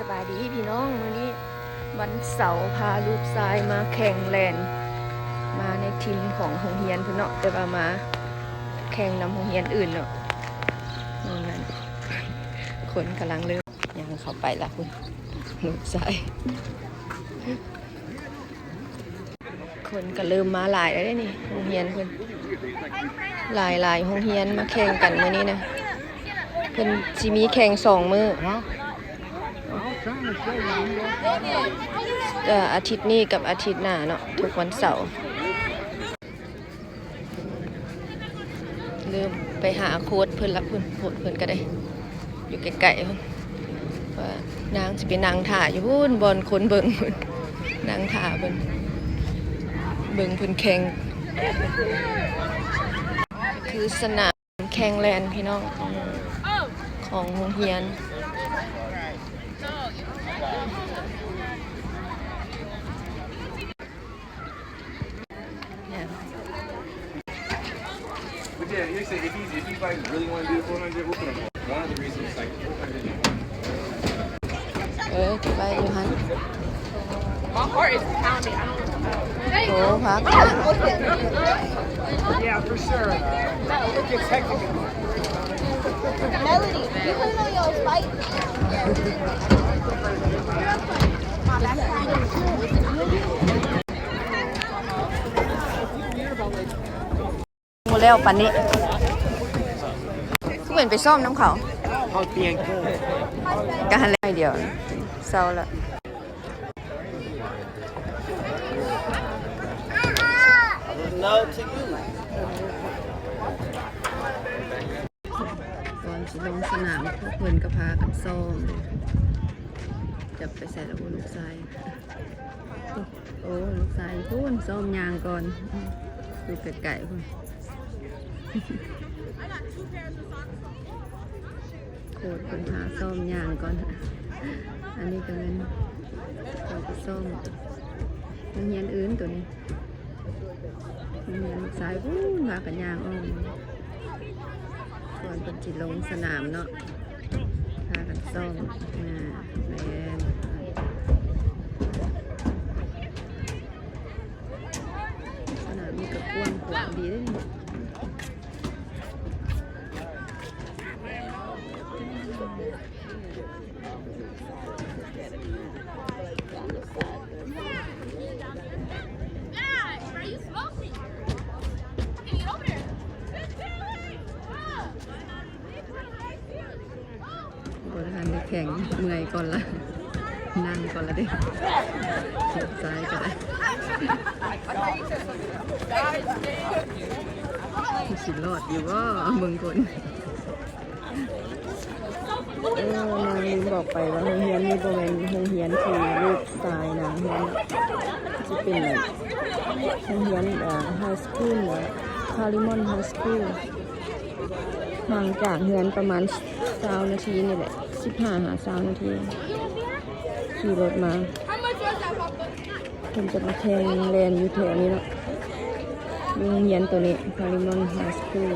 ສະບາຍດີພີ່ນ້ອງ, ມື້ນີ້ວັນເສົາ ພາລູກຊາຍມາແຂ່ງແລ່ນ ມາໃນທີມຂອງໂຮງຮຽນພຸ້ນເນາະ, ແຕ່ວ່າມາແຂ່ງນຳໂຮງຮຽນອື່ນເນາະ. ນັ້ນ ຄົນກຳລັງເລີ່ມຍ່າງເຂົ້າໄປລະພຸ້ນ ລູກຊາຍ. ຄົນກໍເລີ່ມມາຫຼາຍແລ້ວເດ້ນີ້ ໂຮງຮຽນເພິ່ນ ຫຼາຍໆໂຮງຮຽນມາແຂ່ງກັນມື້ນີ້ນະ. ເພິ່ນຊິມີແຂ່ງສອງມື້ ເອີ ອາທິດນີ້ກັບອາທິດໜ້າເນາະ ທຸກວັນເສົາ. ເລີ່ມໄປຫາໂຄດເພິ່ນລະພຸ້ນ, ໂຄດເພິ່ນກໍໄດ້ຢູ່ໃກ້ໆພຸ້ນ, ວ່ານາງຊິໄປນັ່ງຖ້າຢູ່ພຸ້ນ ບ່ອນຄົນເບິ່ງພຸ້ນ, ນັ່ງຖ້າເພິ່ນ ເບິ່ງເພິ່ນແຂ່ງ. ຄືສະໜາມແຂ່ງແລ່ນພີ່ນ້ອງ ຂອງໂຮງຮຽນ. Yeah. But yeah, you say if he's, if he, like, really wanna do the four hundred, we'll put him on. One of the reasons, like, four hundred. ເອີ ໄປຢູ່ຫັ້ນ. My heart is pounding. I don't know. ໂອ້ ພັກ. Yeah, for sure. It gets hectic in there. Melody, you put it on your bike. ບໍ່ແລ້ວປານນີ້ ຄືເຫັນໄປຊ້ອມນຳເຂົາ. ເຂົາຕຽງເກີນ ກະຫັ້ນແຫຼະ ດຽວເຊົາລະ. Love to you. ກ່ອນຊິລົງສະໜາມ ພວກເພິ່ນກໍພາກັນຊ້ອມ. ຈັບໄປໃສລະ ໂອ້ ລູກຊາຍ. ໂອ້ ລູກຊາຍພຸ້ນ ຊ້ອມຍ່າງກ່ອນ ຢູ່ໃກ້ໆພຸ້ນ. ໂຄດເພິ່ນພາຊ້ອມຍ່າງກ່ອນ. ອັນນີ້ກໍແມ່ນເຂົາກໍຊ້ອມໂຮງຮຽນອື່ນໂຕນີ້. ໂຮງຮຽນລູກຊາຍພຸ້ນ ພາກັນຍ່າງອ້ອມ ກ່ອນເພິ່ນຊິລົງສະໜາມເນາະ ພາກັນຊ້ອມ. ອ່າ ແມ່ນ ສະໜາມນີ້ກໍກວ້າງຂວາງດີເດ້ນີ້. ບໍ່ທັນໄດ້ແຂ່ງ ເມື່ອຍກ່ອນລະ ນັ່ງກ່ອນລະເດ້. ສຸດທ້າຍກໍໄດ້ ຊິລອດຢູ່ບໍ່ ເບິ່ງຄົນ. ເອີ ນາງລືມບອກໄປວ່າໂຮງຮຽນນີ້ບໍ່ແມ່ນໂຮງຮຽນທີ່ລູກຊາຍນາງຮຽນ, ຊິເປັນໂຮງຮຽນ ເອີ ໄຮສະກູນ ຫຼື Claremont High School. ຫ່າງຈາກເຮືອນປະມານຊາວນາທີນີ້ແຫຼະ, ສິບຫ້າຫາຊາວນາທີ ຂີ່ລົດມາ. ເພິ່ນຈະມາແຂ່ງແລ່ນຢູ່ແຖວນີ້ເນາະ, ຢູ່ໂຮງຮຽນໂຕນີ້ Claremont High School.